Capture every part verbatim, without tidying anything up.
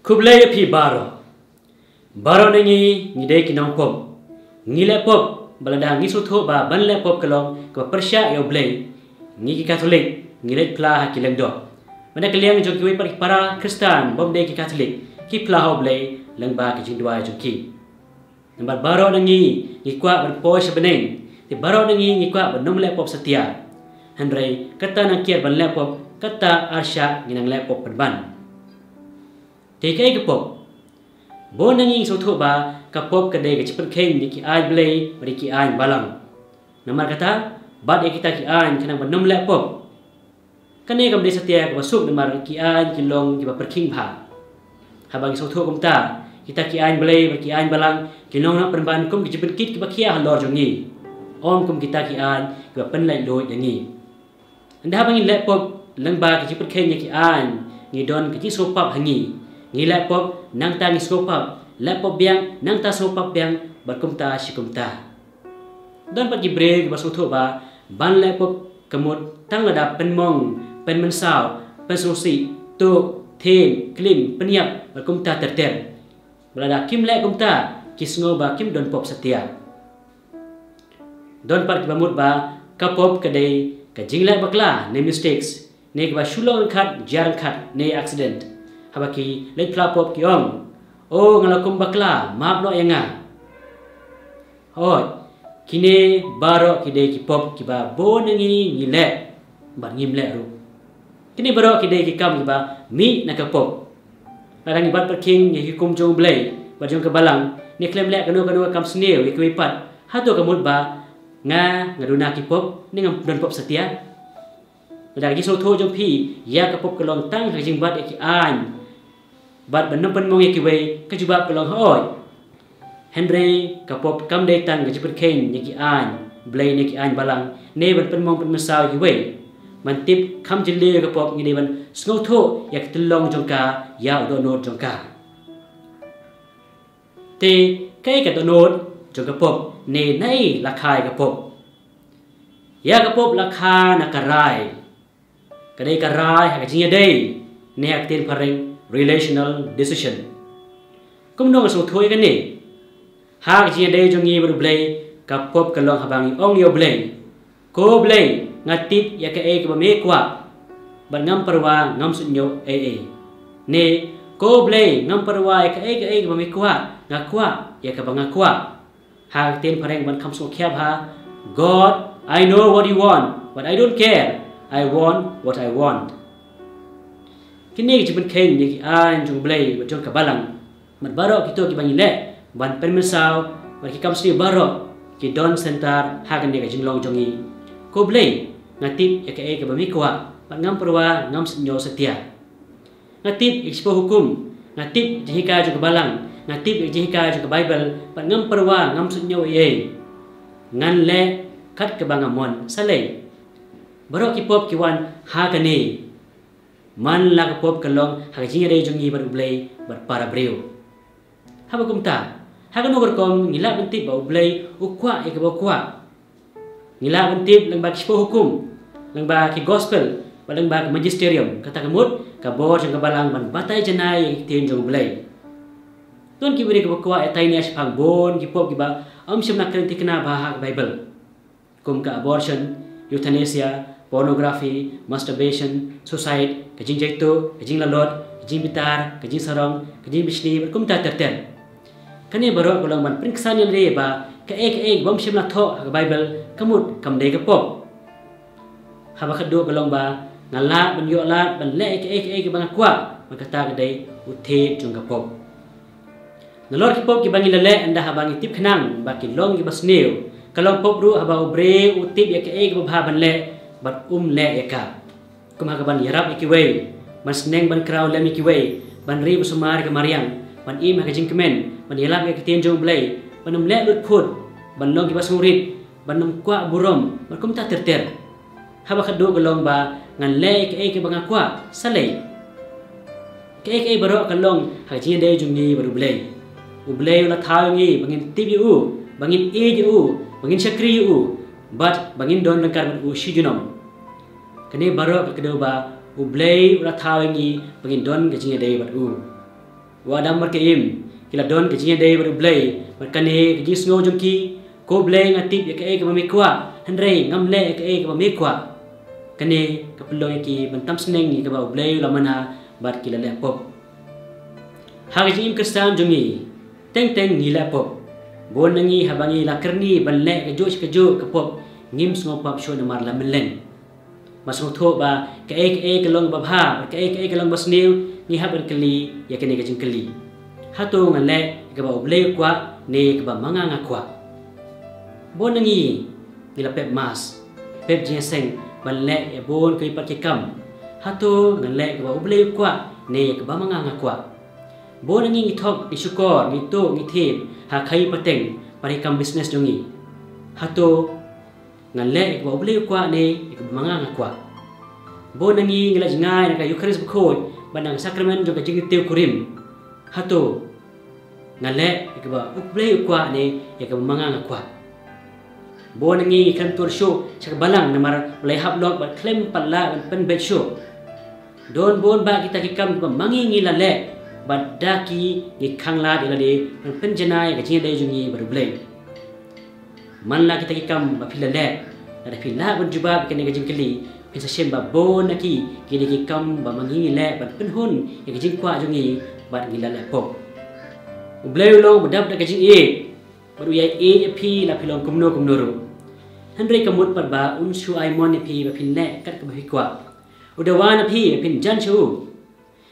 Khublei ïa phi baroh. Baroh na ngi ngi dei ki nongpop. Ngi leh pop, bad lada ngi sngewthuh ba ban leh pop ka long kaba pyrshah ïa U Blei, ngi ki Katholik ngi leit phla ha ki lyngdoh. Bad na ka liang jong kiwei pat ki para Khristan bym dei ki Katholik, ki phla ha U Blei lyngba ki jingduwai jong ki. Namar baroh na ngi ngi kwah ban poi sha bneng, te baroh na ngi ngi kwah ban ym leh pop satia. Hynrei kata nangkit ban leh pop, kata arshah ngi nang leh pop pynban. Te kaei ka pop? Bun na ngi ngi sngewthuh ba ka pop ka dei ka jingpynkheiñ ïa ki aiñ Blei bad ïa ki aiñ balang. Namar kata, bat ïa kita ki aiñ khnang ban ym leh pop. Kane kam dei satia kaba suk namar ki aiñ ki long kiba pyrkhing bha. Haba ngi sngewthuh kumta, kita ki aiñ Blei bad ki aiñ balang ki long na pynban kum ki jingpynkit kiba khia halor jong ngi, ym kum kita ki aiñ kiba pynlait luid ïa ngi. Ynda haba ngi leh pop lyngba ka jingpynkheiñ ïa ki aiñ, ngi don ka jingsngewpap ha ngi. Ngi leh pop, nangta ngi sngewpap, leh pop biang, nangta sngewpap biang, bad kumta shi kumta. Don pat ki briew kiba sngewthuh ba ban leh pop ka mut tang lada pynmong, pynmynsaw, pynsngewsih, tuh, them, klim, pynïap, bad kumta ter ter. Bad lada kim leh kumta, ki sngew ba kim don pop satia. Don pat kiba mut ba ka pop ka dei ka jingleh bakla ne mistakes, ne kaba shu long ryngkat jia ryngkat ne accident. Haba ki leit phla pop ki ong, "O nga la kum bakla, map noh ïa nga." Hooid, kine baroh ki dei ki pop kiba bun na ngi ngi leh bad ngim leh ruh. Kine baroh ki dei ki kam kiba mih na ka pop. Lada ngi bat pyrkhing ïa ki hukum jong U Blei bad jong ka balang, ne khlem leh kano kano ka kam sniew ïa kiwei pat, hato ka mut ba nga nga duna ki pop ne ngam don pop satia? Lada ka jingsngewthuh jong phi ïa ka pop ka long tang ha ka jingbat ïa ki aiñ bad ban ym pynmong ïa kiwei, ka jubab ka long hooid. Hynrei ka pop kam dei tang ka jingpynkheiñ ïa ki aiñ Blei ne ki aiñ balang, ne ban pynmong pynmynsaw ïa kiwei. Ban tip kham jylliew ïa ka pop ngi dei ban sngewthuh ïa ka tyllong jong ka, ïa u dohnud jong ka. Te kaei ka dohnud jong ka pop ne naei la kha ïa ka pop? Ïa ka pop la kha na ka rai. Ka dei ka rai ha ka jingïadei, ne ha ka ktien phareng relational decision. Kumno nga sngewthuh ïa kane? Ha ka jingïadei jong ngi bad U Blei, ka pop ka long haba ngi ong ïa U Blei, "Ko Blei, nga tip ïa kaei kaba me kwah, bad ngam pyrwa ngam suidñiew ei ei." Ne, "Ko Blei, ngam pyrwa ïa kaei kaei kaba me kwah, nga kwah ïa kaba nga kwah." Ha ka ktien phareng ban kham sngewkhia bha, "God, I know what you want, but I don't care. I want what I want." Kine ki jingpynkheiñ ïa ki aiñ jong U Blei bad jong ka balang. Bad baroh kito kiba ngi leh ban pynmynsaw bad ki kam sniew baroh ki don center ha kane ka jinglong jong ngi. Ko Blei, nga tip ïa kaei kaba me kwah, bad ngam pyrwa ngam suidñiew satia. Nga tip ïa ki shiphew hukum, nga tip ïa ka jinghikai jong ka balang, nga tip ïa ka jinghikai jong ka Baibl, bad ngam pyrwa ngam suidñiew ei ei. Ngan leh kat kaba nga mon, sa lei. Baroh ki pop ki wan ha kane. Man la ka pop ka long ha ka jingïadei jong ngi bad U Blei bad para briew. Haba kumta, ha kano ka rukom ngi lah ban tip ba U Blei u kwah ïa kaba u kwah? Ngi lah ban tip lyngba ki shiphew hukum, lyngba ki gospel, bad lyngba ki magisterium, kata ka mut ka bor jong ka balang ban batai janai ïa ki ktien jong U Blei. Don kiwei de kiba kwah ïa tai ne shaphang bun ki pop kiba ym shym la kren thikna bha ha ka Baibl. Kum ka abortion, euthanasia, pornography, masturbation, suicide, ka jingjaituh, ka jinglalot, ka jingbitar, ka jingsarong, ka jingbishni, bad kumta ter ter. Kane baroh ka long ban pynksan ïalade ba kaei kaei bym shym la thoh ha ka Baibl ka mut kam dei ka pop. Haba khatduh ka long ba nga lah ban ïoh lad ban leh kaei kaei kaba nga kwah, bad kata ka dei u thied jong ka pop. Nalor ki pop kiba ngi la leh, ynda haba ngi tip khnang ba ki long kiba sniew, ka long pop ruh haba u briew u tip ïa kaei kaba bha ban leh bad um leh ïa ka. Kum ha kaban ïarap ïa kiwei, ban sneng ban kraw lem ïa kiwei, ban ri ba sumar ïa ka mariang, ban im ha ka jingkmen, ban ïalap ïa ka ktien jong U Blei, ban ym leh lut phut, ban long kiba sngewrit, ban ym kwah burom, bad kumta ter ter. Haba khatduh ka long ba ngan leh kaei kaba nga kwah, sa lei. Kaei kaei baroh ka long ha ka jingïadei jong ngi bad U Blei. U Blei u la thaw ïa ngi ba ngin tip ïa u, ba ngin ïeit ïa u, ba ngin shakri ïa u, bad ba ngin don ryngkat bad u shi junom. Kane baroh ka kdew ba U Blei u la thaw ïa ngi ba ngin don ka jingïadei bad u. U Adam bad ka Im ki la don ka jingïadei bad U Blei, bad kane ka jingsngew jong ki, ko Blei nga tip ïa kaei kaba me kwah, hynrei ngam leh ïa kaei kaba me kwah. Kane ka pynlong ïa ki ban tam sneng ïa kaba U Blei u la mana bad ki la leh pop. Ha ka jingim Khristan jong ngi, teng teng ngi leh pop. Bun na ngi haba ngi la kyrni ban leh kajuh shi kajuh ka pop, ngim sngew pap shuh namar la mynleng. Ba sngewthuh ba kaei kaei ka long ba bha, ba kaei kaei ka long ba sniew, ngi hap ban kylli ïa kane ka jingkylli. Hato nga leh ïa kaba U Blei u kwah ne ïa kaba ma nga nga kwah? Bun na ngi ngi la pep mass, pep jingïaseng ban leh ïa bun kiwei pat ki kam. Hato nga leh ïa kaba U Blei u kwah ne ïa kaba ma nga nga kwah? Bun na ngi ngi thok, ngi shukor, ngi tuh, ngi thep ha khaïi pateng, pat ïa ki kam business jong ngi. Hato nga leh ïa kaba U Blei u kwah ne ïa kaba ma nga nga kwah? Bun na ngi ngi la jngai na ka Eucharist bakhuid bad na ka sakramen jong ka jingtiew kurim. Hato nga leh ïa kaba U Blei u kwah ne ïa kaba ma nga nga kwah? Bun na ngi ngi khlem tur shuh sha ka balang namar ba la ïahap lok bad khlem pat lah ban pynbeit shuh. Don bun bah kita ki kam kiba ma ngi ngi la leh, bad da ki ngi khanglad ïa lade ban pynjanai ïa ka jingïadei jong ngi bad U Blei. Man la kita ki kam ba phi la leh, lada phi lah ban jubab ïa kane ka jingkylli, phin sa shem ba bun na ki, ki dei ki kam ba ma ngi ngi leh ban pynhun ïa ka jingkwah jong ngi bad ngi la leh pop. U Blei u long ba dap da ka jingïeit, bad u ïai ïeit ïa phi la phi long kumno kumno ruh. Hynrei ka mut pat ba un shu ai mon ïa phi ba phin leh kat kaba phi kwah. U dawa na phi ba phin jan sha u.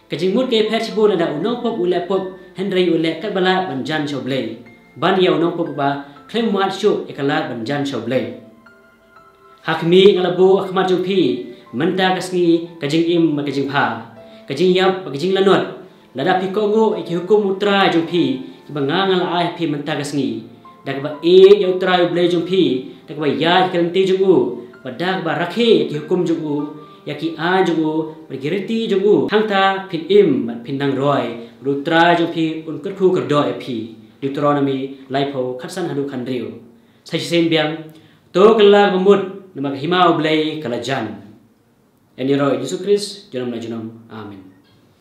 Ka jingmut ka ïapher shibun lada u nongpop u leh pop, hynrei u leh kat ba lah ban jan sha U Blei, ban ïa u nongpop uba khlem wad shuh ïa ka lad ban jan sha U Blei. Ha khmih, nga la buh ha khmat jong phi mynta ka sngi ka jingim bad ka jingbha, ka jingïap bad ka jinglanot. Lada phi kohnguh ïa ki hukum U Trai jong phi kiba nga nga la ai ha phi mynta ka sngi, da kaba ïeit ïa U Trai U Blei jong phi, da kaba ïaid ha ki lynti jong u, bad da kaba rakhe ïa ki hukum jong u, ïa ki aiñ jong u bad ki riti jong u, hangta phin im bad phin nang roi, bad U Trai jong phi un kyrkhu kyrdoh ïa phi. Deuteronomi laiphew, khatsan haduh khathynriew. Sa shisien biang, to kylla kaba mut, namar ka hima U Blei ka la jan. Ïaroh ïa U Jisu Khrist junom la junom. Amen.